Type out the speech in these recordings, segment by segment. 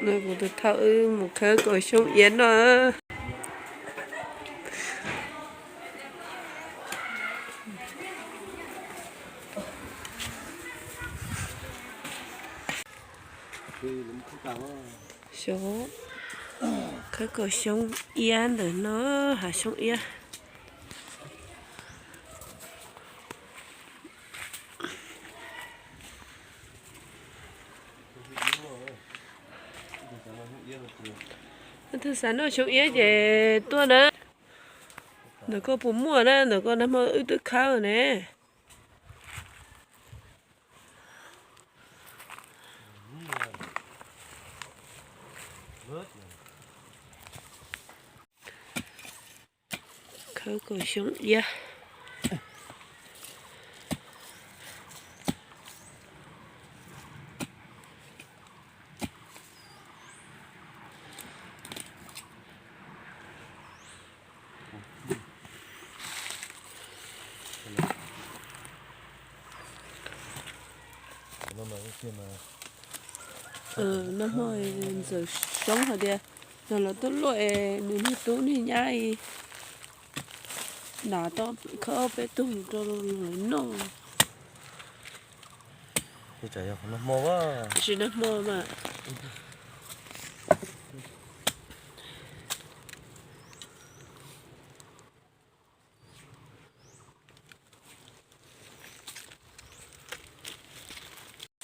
Kuv tus thawj wb mus khawb kaum xyoob iab noj. Xyov khawb kaum xyoob iab ntawm no, hav xyoob iab. Leej twg xav noj xyoob iab ces tuaj na. Ntawm koj puas muaj na, ntawm koj nag hmo wb twb khawb ne. Khawb kaum xyoob iab. Nag hmo ntxawm Soob hais tias nws los tuaj luaj es nws niag tub niag nyab nas tau khawb peb tug rau lawv noj. Tsis nag hmo mas.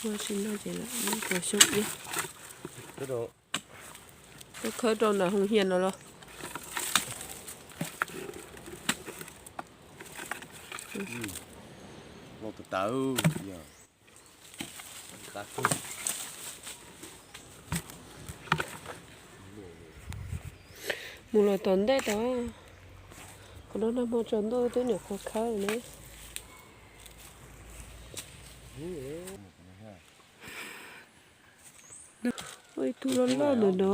Ua tsis noj ces lam muab kaum xyoob iab. Koj khawb rau nram hoos hias no los? Mus los tom ntej tod, qhov no nag hmo tsaus ntuj twb nyuam qhuav khawb ne. Ua ib tug loj loj ntawm no.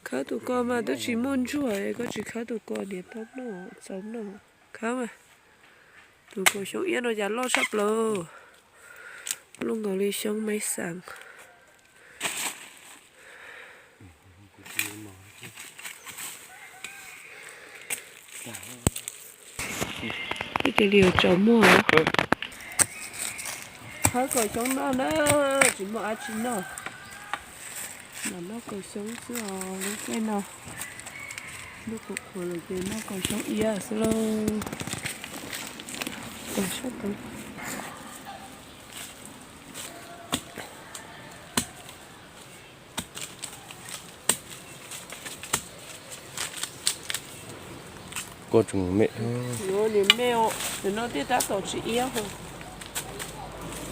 Khawb tus ko mas twb tsis muaj ntsuag, koj tsis khawb tus ko niam tau noj txaus noj. Khawb mas, tus kaum xyoob iab no cas loj tshaj plaws, luaj nkaus li xyoob maiv xeem. Ib ce li tsaus muag. Khawb kaum xyoob noj na, tsis muaj dab tsi noj. Noj kaum xyoob xwb os, lub caij no ntuj qhuav qhuav lawm ces noj kaum xyoob iab xwb lauj. Koj tseem me. Nws me, nws no tej tab tom tsis iab.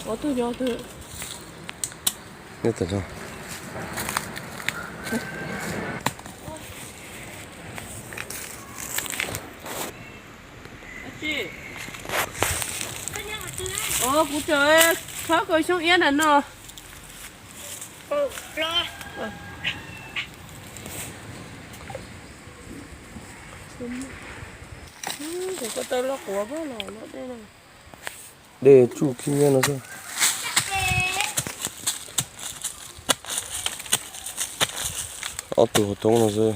Ob tug nyob twg? Kuv tseem khawb kaum xyoob iab nram no. Kuv ko taw loj quav pab los loj dej na. Dej tsuj khib nyiab no xwb. Ob tug hauv toob no xwb.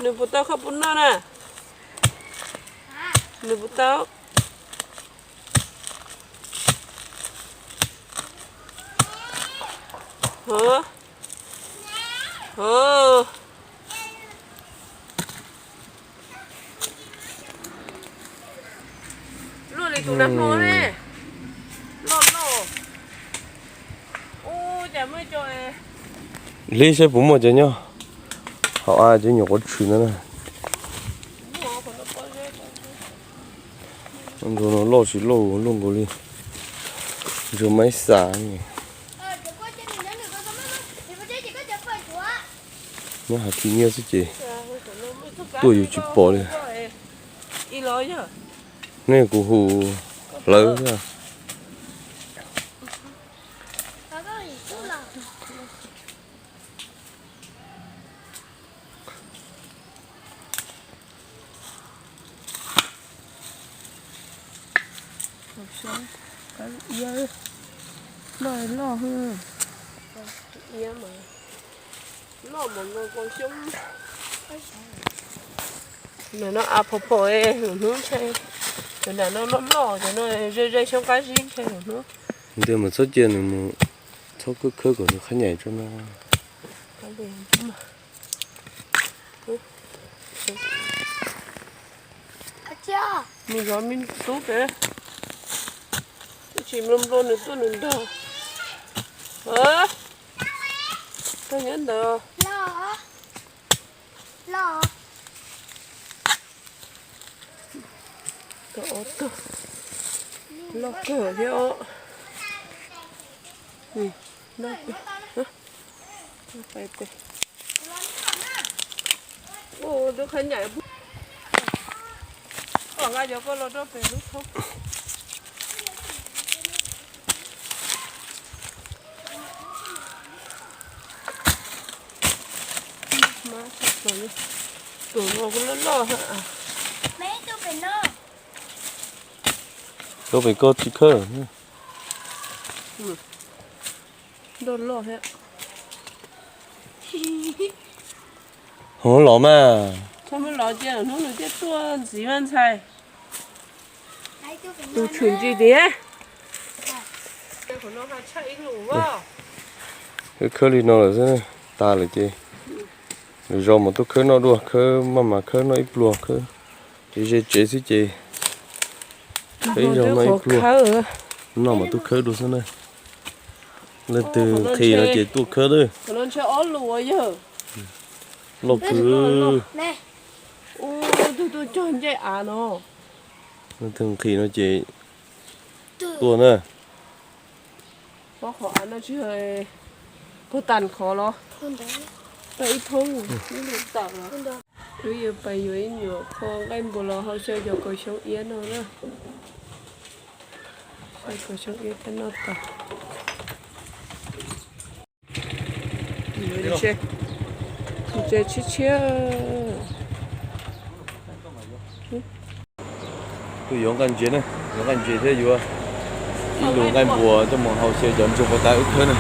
Nws puas tau khaub poob noj na? Nws puas tau? Hov, hov. Luaj li tus nag hmo ne. Loj loj. Ub, cas muaj cov hlib saib puas muaj cov nyob hauv av, cov nyuam quav tshwm ntawd na. Ntsuag no loj tsis loj, luaj nkaus li ntsuag maiv xas. Nyob hais khib nyiab xwb ces tuaj yus tsis pom li. Nej kuv hu hlawv thiab. Qab iab, loj loj. Iab mas loj mas nkaus kaus xyoob. Ntawm no av phom phom lwm hnub ntshe, cov nram no loj loj, cov no ze ze xyoob qab zib ntshe lwm hnub. Ntiag mas txhob cia nws mus, txhob khawb khawb kom nws qhab nyaim tso na. Mus zov me tub pem, tsis nplua nplua nws tuaj nws nrog. Tag nyob ntawd. Loj kawg thiab os. Ua tub qhab nyaim, koj nqa cov koj los rau pem lub thoob. Tus no kuj loj loj. Rau pem koj tsis khawb. Loj loj thiab. Hov los mas. Txhob muab los cia hnub nws thiaj tuaj ntxiv mas ntxhais. Tus tshwm ntsis tiag. Khawb li no lawm xwb, tas lawm ces lwm zaus mas tuaj khawb noj dua, khawb maj mam khawb noj ib pluag, khawb ze ze tsev xwb ces khawb ib zaug noj ib pluag, noj mas tuaj khawb dua xwb na. Leej twg nqhis no ces tuaj khawb lawm. Loj kawg. Leej twg nqhis no ces tuaj na. Pob qhov av no tsis puag tas qhov los tau ib thoob, ib lub tawm los. Wb yuav pais yuav ib nyuam qho nqaij npua los hau xyaw cov kaus xyoob iab no na. Xyaw kaus xyoob iab thiab noj tas. Ntses tshiab tshiab. Kuj yuav nqaij ntses na, yuav nqaij ntses thiab yuav ib lub nqaij npua coj mus hau xyaw cov ntsuag puag ta wb khawb na.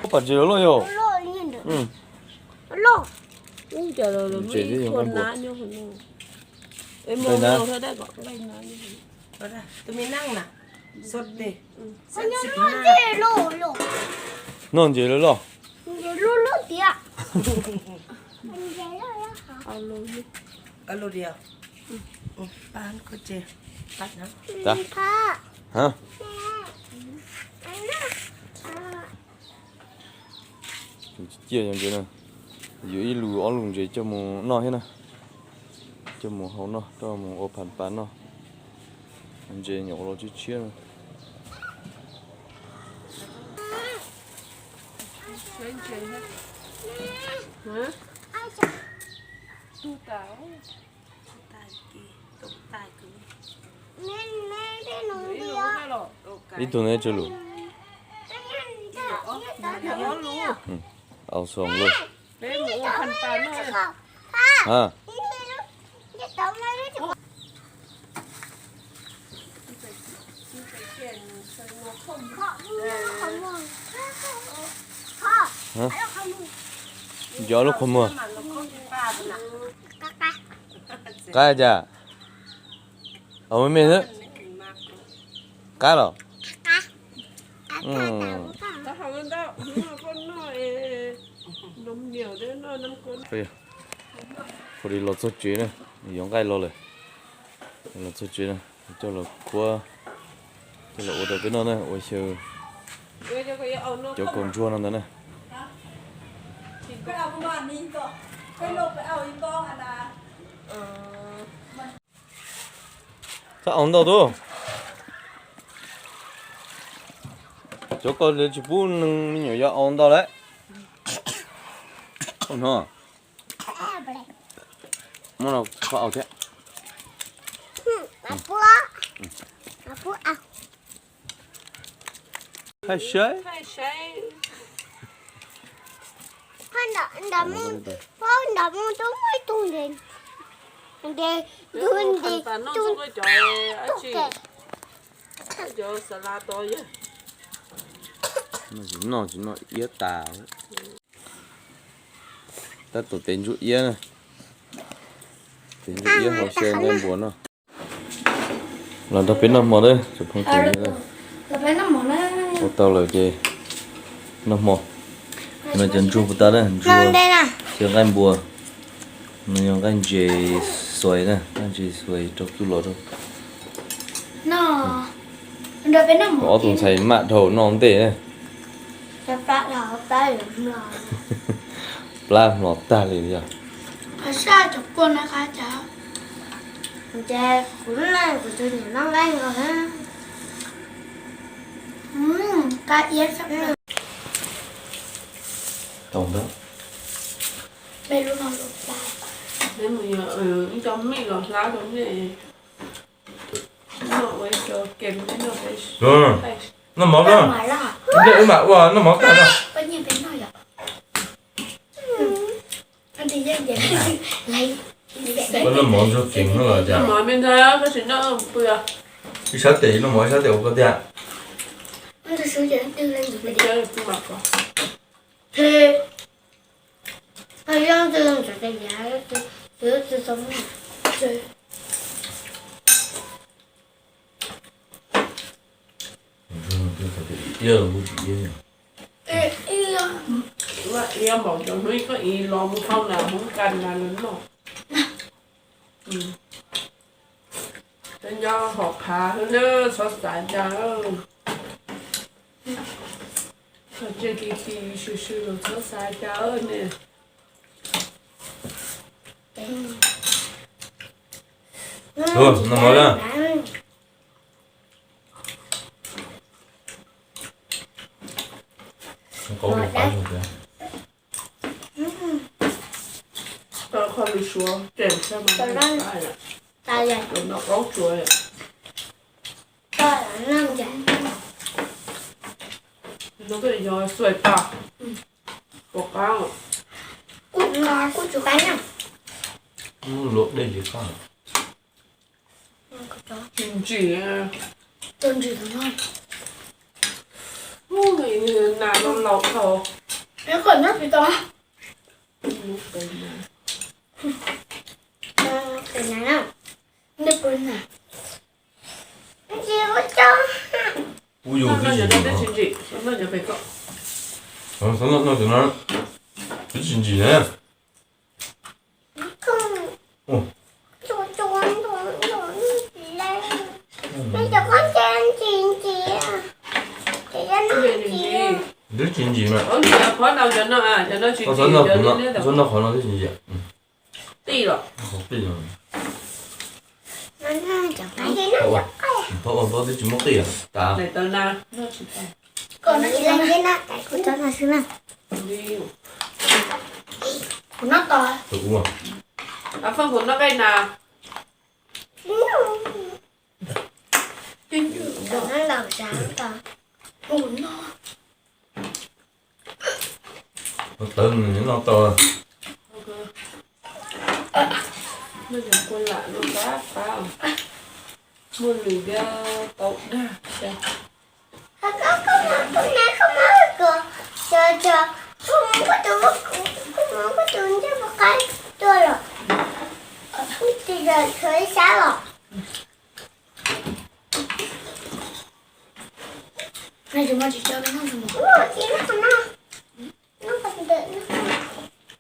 Pam ntses loj yog. Ntses thiab yuav nqaij npua. Noj ntses loj loj. Ciaj ntses na, yuav ib lub ob lub ntses coj mus noj thiab na, coj mus hau noj coj mus ua phav pas noj. Ntses nyuam qhuav los tshiab tshiab na. Ib tug ne tsa lus. Au xoo lawm. Nco lub qhov muag. Qab cas? Au me me xwb. Qab los? Ua li los txog tsev na, yuav nqaij los lawm. Los txog tsev na, coj los kuab, coj los ua rau peb noj na, ua xyaw cov kaus ntsuag no ntawd na. Txhob au ntau tub. Cov ko tsis pub neeg me nyuam yaus au ntau lawm. Muab no kho au thiab. Thaij saib. Ntawm mus, ntawm mus twb muaj ib tug ntev, ntev, ntev, tus cov, cov xas las to yog. Tsis noj, tsis noj iab tas. Tab tom tev ntsuab iab na. Tev ntsuab iab hauv xyaw nqaij npua no. Los nrog peb noj hmo na tsoom phooj ywg. Ua tau lawm ces noj hmo. No cov ntsuag puas tas na, ntsuag, xyaw nqaij npua. No yog nqaij ntses xuais na, nqaij ntses xuais rau txuj lom rau. Ob tug ntxhais maj dhau noj ntej na. Plab hmlos tag li yog. Tau ntawd. Ib co mij los hlab rau nej. Noj mov na. Wb mam ua noj mov tag na. Noj mov ntsuag ceev no los cas. Ib sab tes noj mov, ib sab tes ua koj tiag. Iab npaum cov hnub koj ib los mus thauj nas Hmoob Kaj nas los noj. Cov nyob hom phav xwb na, txhob xav cas. Txog tsiaj ti ti swm swm los txhob xav cas ne. Qhov lwm suav tseem no qaub tsuav. No yog xuaim tas, puas qab? Kuj tsis qab na. Luaj dej tsis qab. Tsis ntsim. Nas no laus dhau. Kuv yug tib tsis ntsim. Noj cov no, tib tsis ntsim na. Twb tsis ntsim mas. Txhob noj qhov no, txhob noj qhov no twb tsis ntsim. Qhov qij no. Phauj ua, phauj ua, phauj twb tsis muaj qij tas. Kuv noj tos. Tus ua. Kuv noj qij na. Ua tawv nws noj tau. Noj cov kua lam no qab qab, muaj lwm diab tau dag.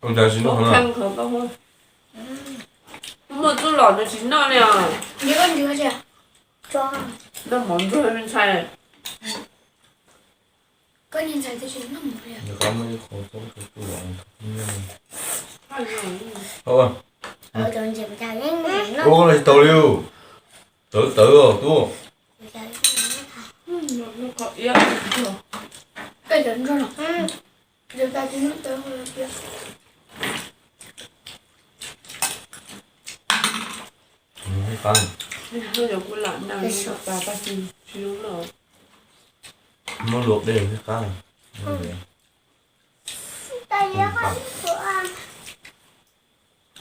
Ua cas tsis noj qhov no? Muaj txuj lom no tsis noj li os. Noj mov ntsuag me ntxhais. Ua los tsis tau li. Tawv tawv os tub. Muab luaj dej thiab qab.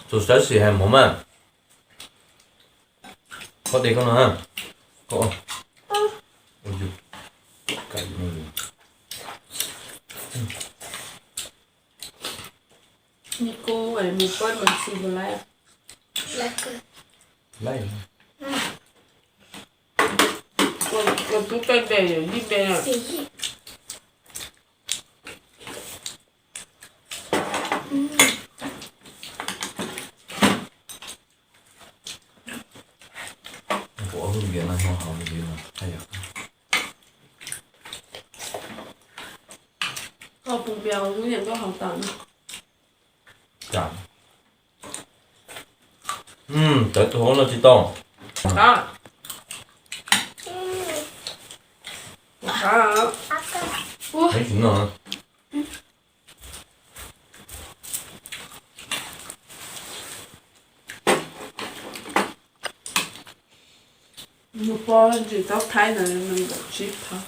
Tus sawv sim hais mov mas. Koj de koj no ha. Koj. Mus pab mas xis mus laiv. Tus tub peb npe yog yib npe na. Koj pus npias kuv yeej koj haus tas. Cawv tus hauv no tsis tau. Ua, ua. Tsis no. Nws pom ntsis taub thaib ntawd nws tsib phav.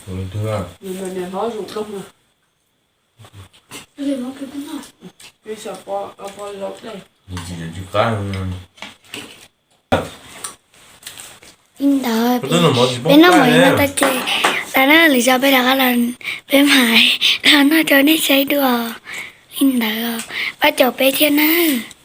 Nws niam hlob zoo doog na. Peb xyaum poj, poj zaub dej. Li ntawd peb noj mov li no tag ces tas na, lwm zaus peb rov qab los peb mam los noj rau nej saib dua. Li ntawd pab caum peb thiab nawb.